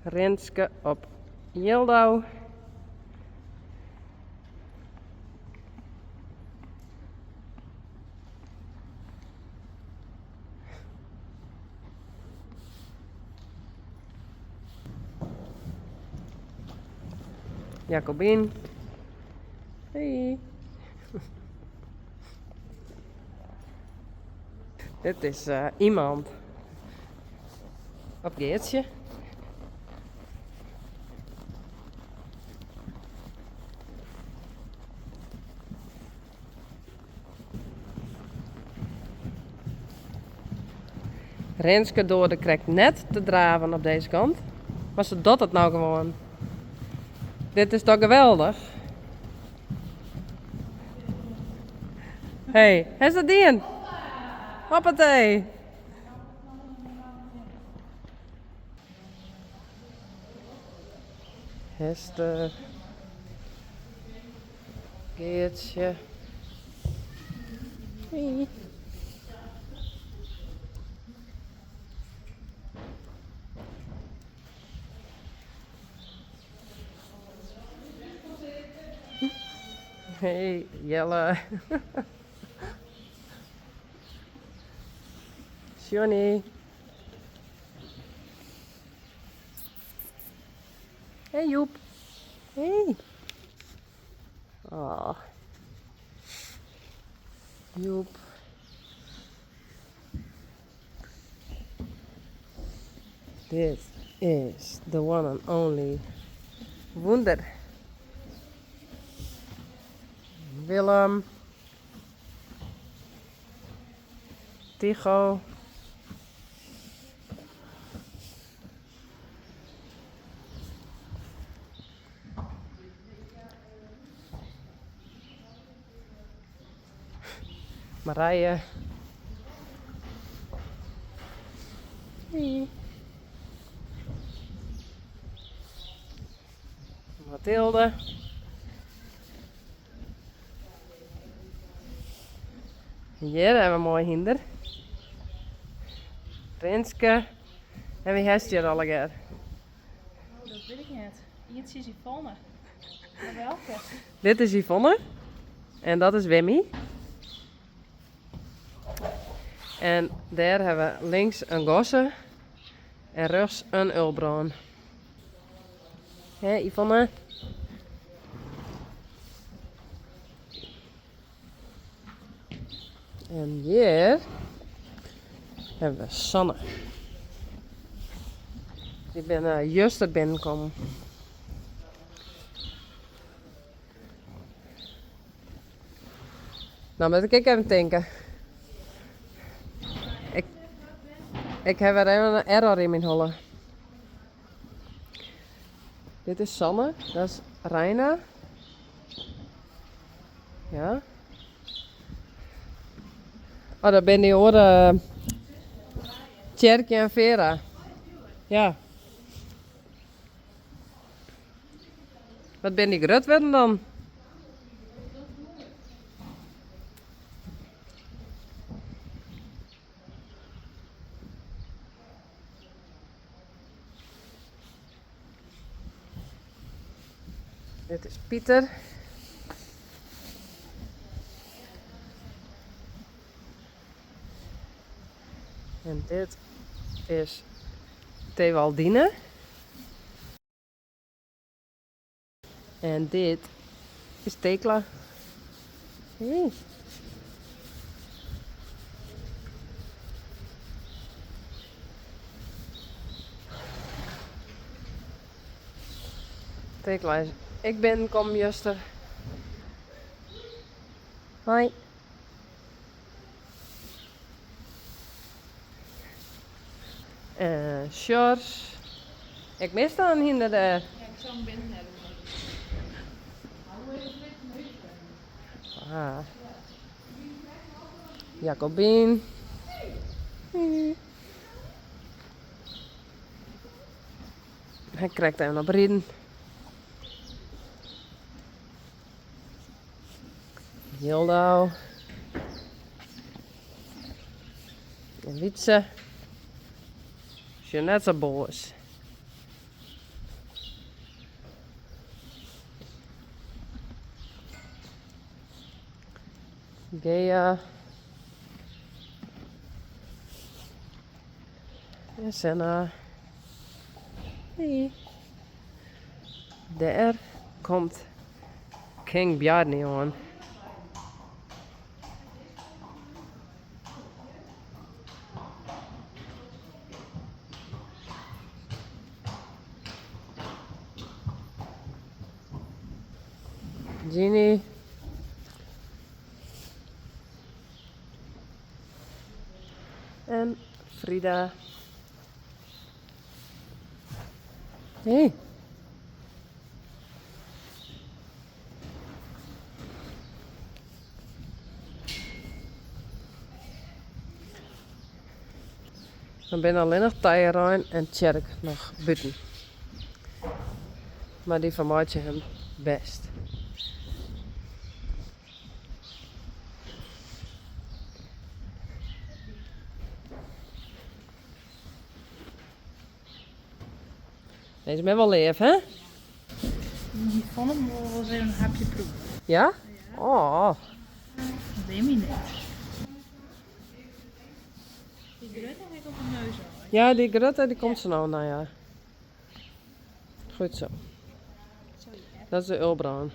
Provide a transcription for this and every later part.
Rinske op Jildou. Jacobien. Hey. Dit is eh, iemand op Geertsje. Renske doarde krekt net te draven op dizze kant, mar se docht it no gewoan. Dit is toch geweldich? Hey, hast it dien? Hoppatee! Hester. Geertsje. Hey. Hey, Jelle. Johnny. Hey Joep. Hey. Oh. Joep. Dit is the one and only Wûnder. Willem. Tycho. Marije. Hey. Mathilde. Hjir hawwe we in moai hynder. Rinske. En wie hast hjir allegear? Oh, dat wit ik net. Ientsje is Yvonne. Maar welke? Dit is Yvonne. En dat is Wimmy. En dêr hawwe we links in gosse en rjochts in ulbrân. Hé, Yvonne? En hjir hawwe we Sanne. Dy binne juster binnenkommen. No moat ik ek even tinke. Ik, ik ha wer even in error yn myn holle. Dit is Sanne, dat is Reina. Ja. Oh, dat binne dy oare Tjerkje en Vera. Ja. Wat binne dy grut wurden dan? Dit is Pieter. En dit is Tewaldine. En dit is Tekla. Hey. Tekla is ek binnenkommen juster. Hoi. En Sjors. Ik mis dan in hynder dêr. Ja, ik sil him binnen hawwe. Ah. Jacobien. Hy krekt even op riden. Jildou. En Wietse. Is je net sa boas. Gea. En Senna. Hey. Dêr komt King Bjarni oan. Ginny. En Frida. Hey. Dan binne allinnich Tijerein en Tsjerk noch bûten. Mar dy fermeitsje him bêst. Dizze binne wol leaf, hè? Yvonne wol wolris even in hapje proeve. Ja? Oh. Wimmy net. Dy grutte ha ik op de neus al. Ja, dy grutte dy komt sa no nou ja. Goed zo. Dat is de Ulbrân.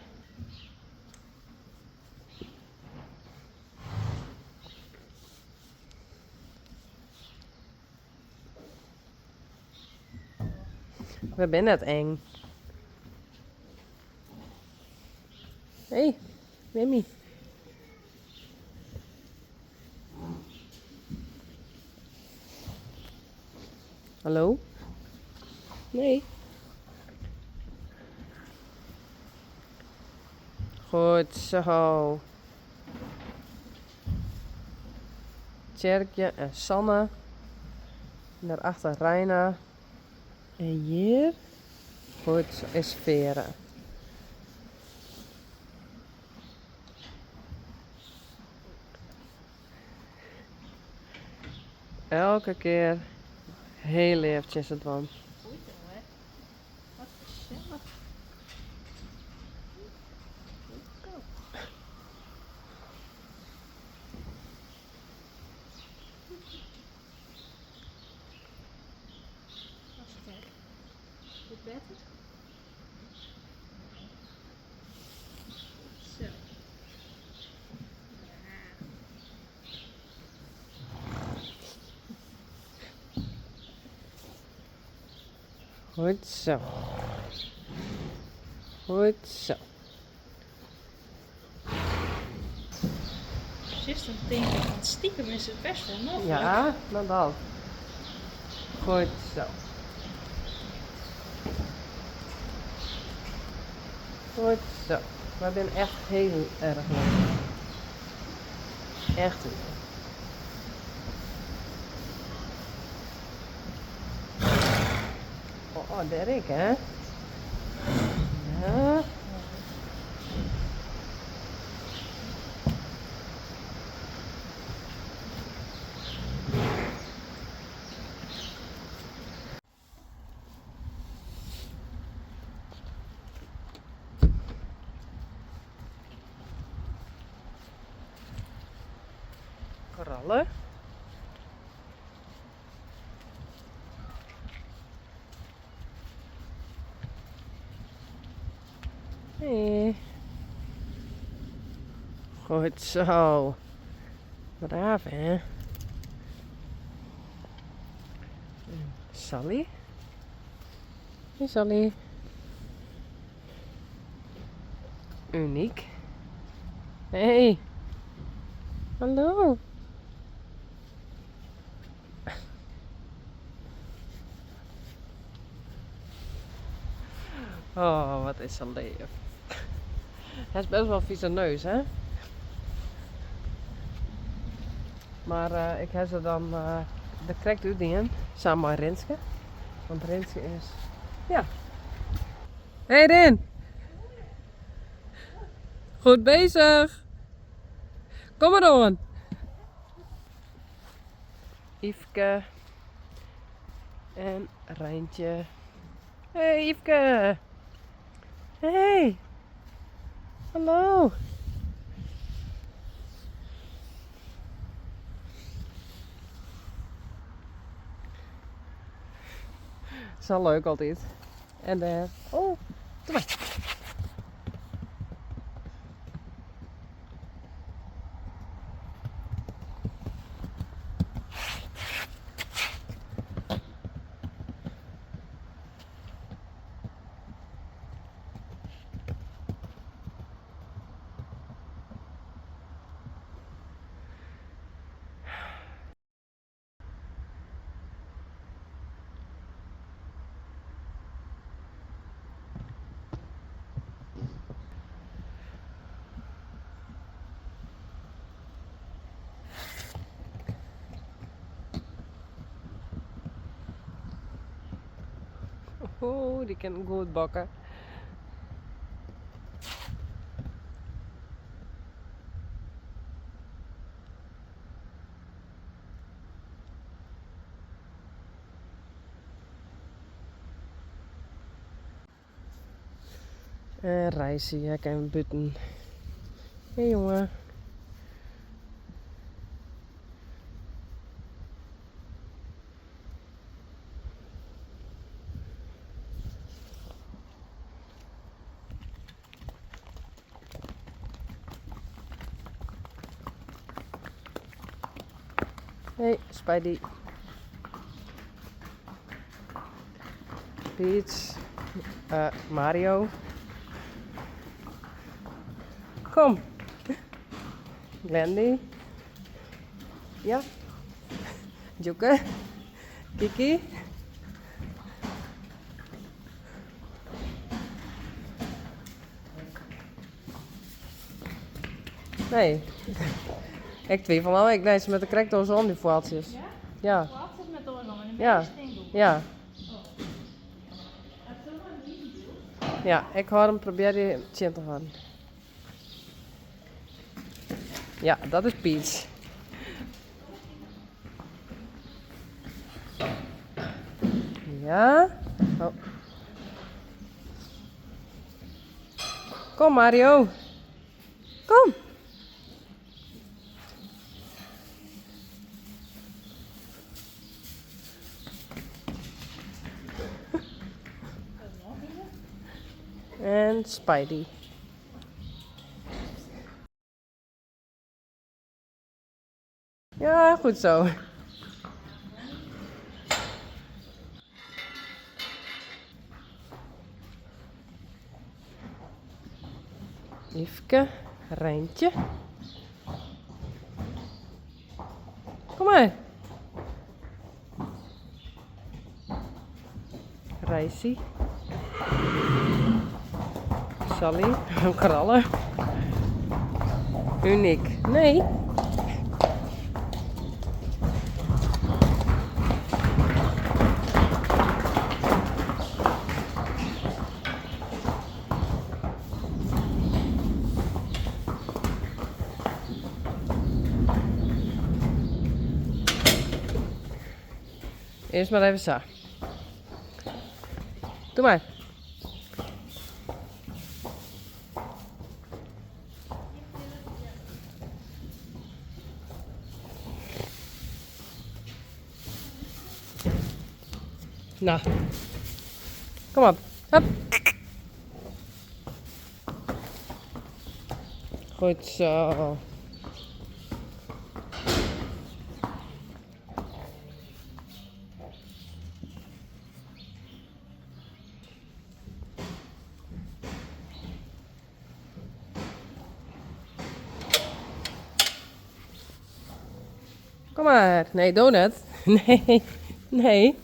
We binne net eng. Hey, Wimmy. Hallo? Nee. Goed zo. Tjerkje en Sanne. En daarachter Reina. En hjir, goed zo, is Vera. Elke kear hiel leaf tsjin se dwaan. Wat gesellich. Dit better? Zo. Goed zo. Goed zo. Precies, dan tink ik, want stiekem is it best wol noflik. Ja, nou dat. Goed zo. Goed zo. Wy binne echt hiel erch leuk. Echt leuk. Oh, oh, dêr ek, hè? Ja. Koralle. Hey. Goed zo. Braaf, hè? Sally. Hey Sally. Uniek. Hey. Hallo. Oh, wat is ze leaf. Hy is best wel vieze neus, hè? Mar ik ha se dan der krekt útdien, samen mei Rinske. Want Rinske is, ja. Hey Rin! Goed bezig! Kom mar oan! Yfke en Reintje. Hey Yfke! Hey! Hallo! Sa leuk altyd. En dêr. Oh, doe mar. Oh, dy kin goed bokke. En Reisje, ja, ik even bûten. Hey jonge. Hey, Spidey. Peach. Mario. Kom. Glendy. Ja. Djoeke. Kiki. Nee. Ik twijfel nou, ik nee, ze met de krekt om die voeltjes. Ja? Ja. Voeltjes met oorlog en de Ja. meeste dingen goed. Ja. Oh. Dat is wel een liefde. Ja, ik hoor hem proberen tjin te houden. Ja, dat is Peach. Ja. Oh. Kom Mario. Kom. En Spidey. Ja, goed zo. Yfke, Rijntje. Kom maar. Reisje. Sally, krallen. Uniek. Nee. Eerst maar even zo. Doe maar. Nou. Kom op. Hup. Goed zo. Kom maar. Nee, donut. Nee. Nee.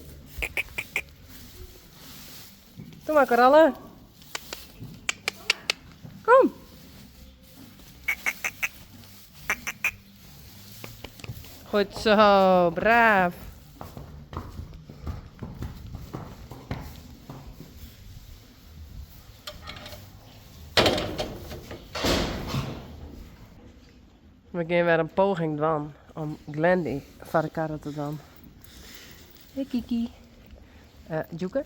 Kom maar, Koralle. Kom. Goed zo, braaf. We gaan weer een poging doen om Glendy voor de karren te doen. Hey Kiki. Djoeke.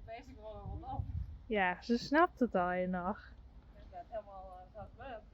basic gewoon al op. Ja, ze snapt het al nog. Het is net helemaal zoals het.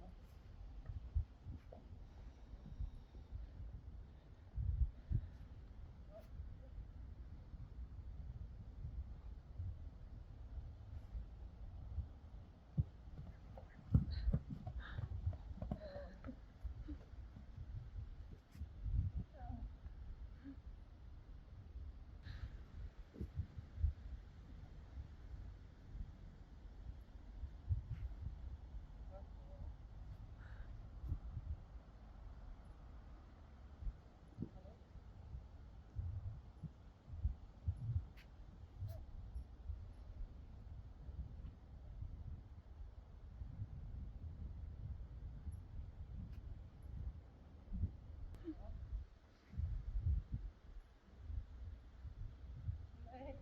Nee.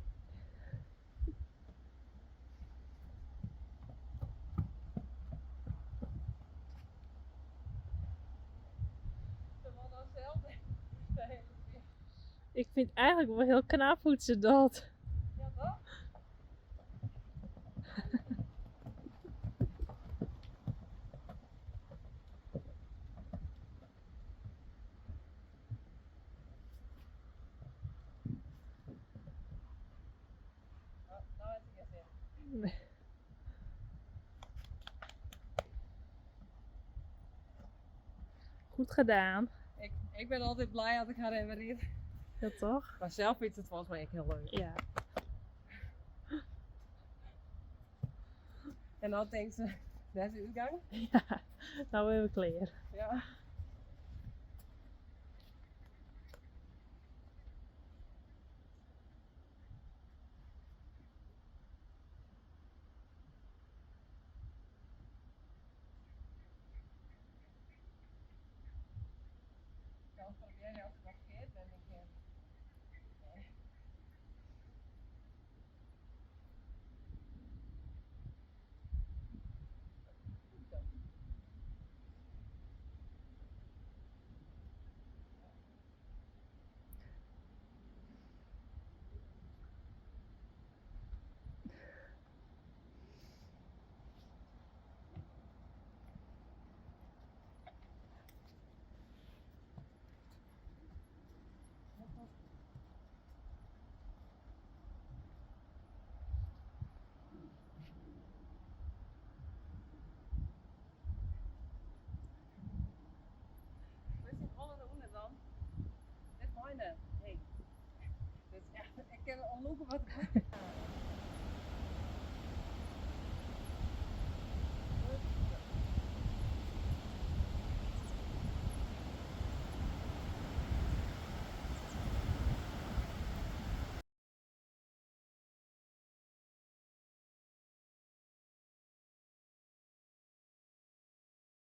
Ze wil dan zelf de hele keer. Ik vind het eigenlijk wel heel knap hoe ze dat. Ja, toch? Oh, nou heb ik geen zin. Nee. Goed gedaan. Ik ben altijd blij dat ik haar even riet. Ja, toch? Maar zelf vindt het volgens mij echt heel leuk. Ja. En dan denkt ze, dat is de uitgang. Ja, nou ben we klaar. Ja. Ik kan proberen als ik wat verkeerd ben een keer. Nee. Goed zo. Hoe is die holle eronder dan? Dit mijne. Hey. Dit is echt, ik ken onlopen wat.